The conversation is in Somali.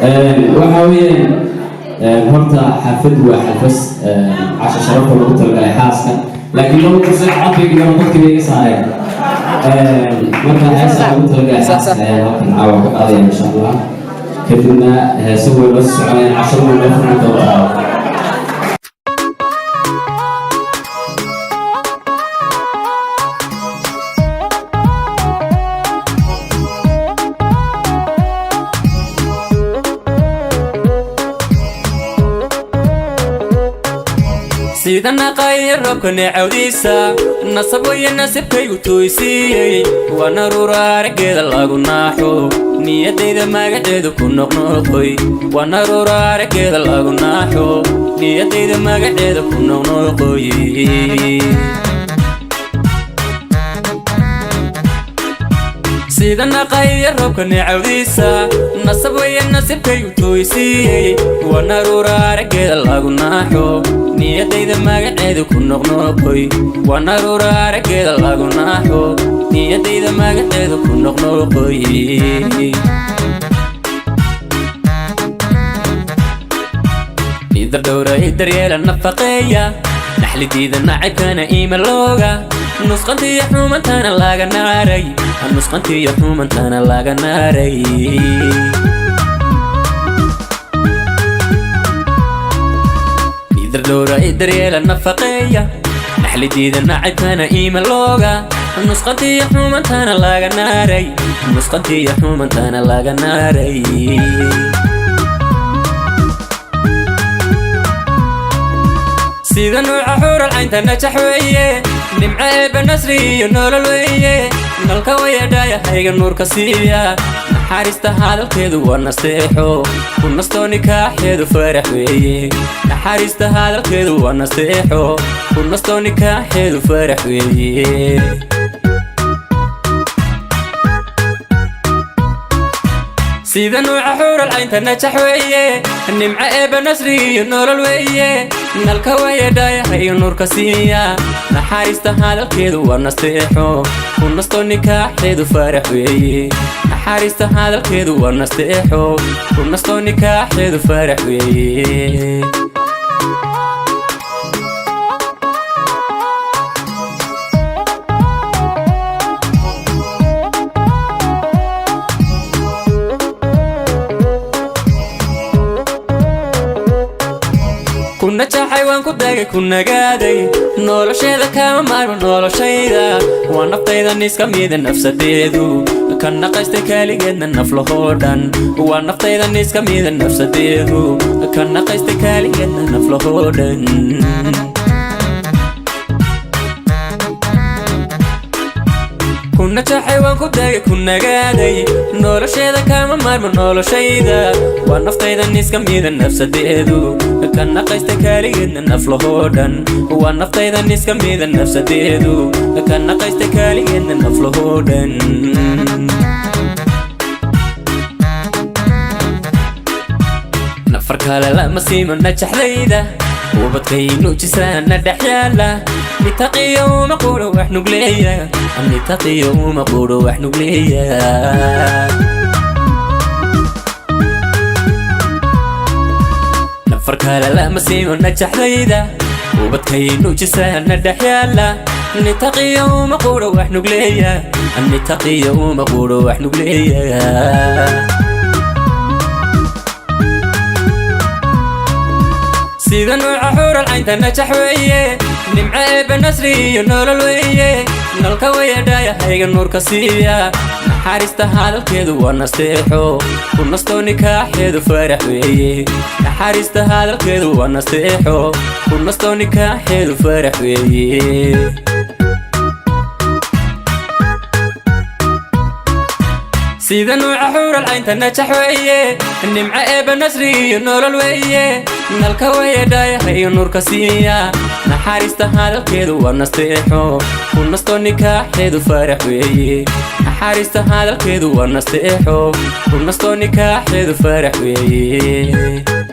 Waxa weeyaan, horta xaflad waa xalfas casho sharafta lagu talagalay xaaska, laakiin lagu tusay codkayga dadkii bay iga saareen. Marka heesa lagu talagalay xaaska ayaan halkan caawa ka qaadaya, insha Allah. Kadibna heeso way noo soconayaan, casharo way noo furmi doontaa. Sida naqaya roobka neecawdiisa, nasab waya nasibkaygu tooysiiyey. Waa naruura araggeeda lagu naaxo, niyadayda magaceedu ku noqnoqoy. Waa naruura araggeeda lagu naaxo, niyadayda magaceeda ku noqnoqoy. Sida naqaya roobka neecawdiisa, nasab waya nasibkaygu tooysiiyey. Waa naruura araggeeda lagu naaxo, niyadayda magaceedu ku noqnoqoy. Waa naruura araggeeda lagu naaxo, niyadayda magaceedu ku noqnoqoy. Idar dhowra, i daryeela, nafaqeeya, naxlidiida nacabkana iimalooga, nusqantiyo xumantana laga naaray, nusqantiyo xumantana laga naaray. Idar dhowra, i daryeela, nafaqeeya, naxlidiida nacabkana iimalooga, nusqantiyo xumantana laga naaray, nusqantiyo xumantana laga naaray. Sida nuuca xuural caynta najax weeye, nimco eebba, nasri iyo nolol weeye. Nalka wayadhaayahayga nuurka siiya, naxariista hadalkeedu waa nasteexo, ku nastoo nikaaxeedu farax weeye. Naxariista hadalkeedu waa nasteexo, ku nastoo nikaaxeedu farax weeye. Sida nuuca xuural caynta najax weeye, nimco eebba, nasri iyo nolol weeye. Nalka wayadhaayahayo nuurka siiya, naxariista hadalkeedu waa nasteexo, ku nastoo nikaaxeedu farax weeye. Naxariista hadalkeedu waa nasteexo, ku nastoo nikaaxeedu farax weeye. Ku najaxay, waan ku dagay, ku nagaaday, nolosheeda kama maarmo noloshayda. Waa naftayda niska mida nafsadeedu, ka naqaystay kaaligeedna naflahoo dhan. Waa naftayda niska mida nafsadeedu, ka naqaystay kaaligeedna naflahoo dhan. Ku najaxay, waan ku dagay, ku nagaaday, nolosheeda kama maarmo noloshayda. Waa naftayda niska mida nafsadeedu, ka naqaystay kaaligeedna naflahoo dhan. Waa naftayda niska mida nafsadeedu, ka naqaystay kaaligeedna naflahoo dhan. Nafar kale lama siimo najaxdayda, ubadkaynu jisaana dhex yaala. Nitaqiyo uma quro wax nugleeya, nitaqiyo uma quro wax nugleeya. Nafar kale lama siimo najaxdayda, ubadkaynu jisaana dhex yaala. Nitaqiyo uma quro wax nugleeya, nitaqiyo uma quro wax nugleeya. Sida nuuca xuural caynta najax weeye, nimco eebba, nasri iyo nolol weeye. Nalka wayadhaayahayga nuurka siiya, naxariista hadalkeedu waa nasteexo, ku nastoo nikaaxeedu farax weeye. Naxariista hadalkeedu waa nasteexo, ku nastoo nikaaxeedu farax weeye. Sida nuuca xuural caynta najax weeye, nimco eebba, nasri iyo nolol weeye. Nalka wayadhaayahayo nuurka siiya, naxariista hadalkeedu waa nasteexo, ku nastoo nikaaxeedu farax weeye. Naxariista hadalkeedu waa nasteexo, ku nastoo nikaaxeedu farax weeye.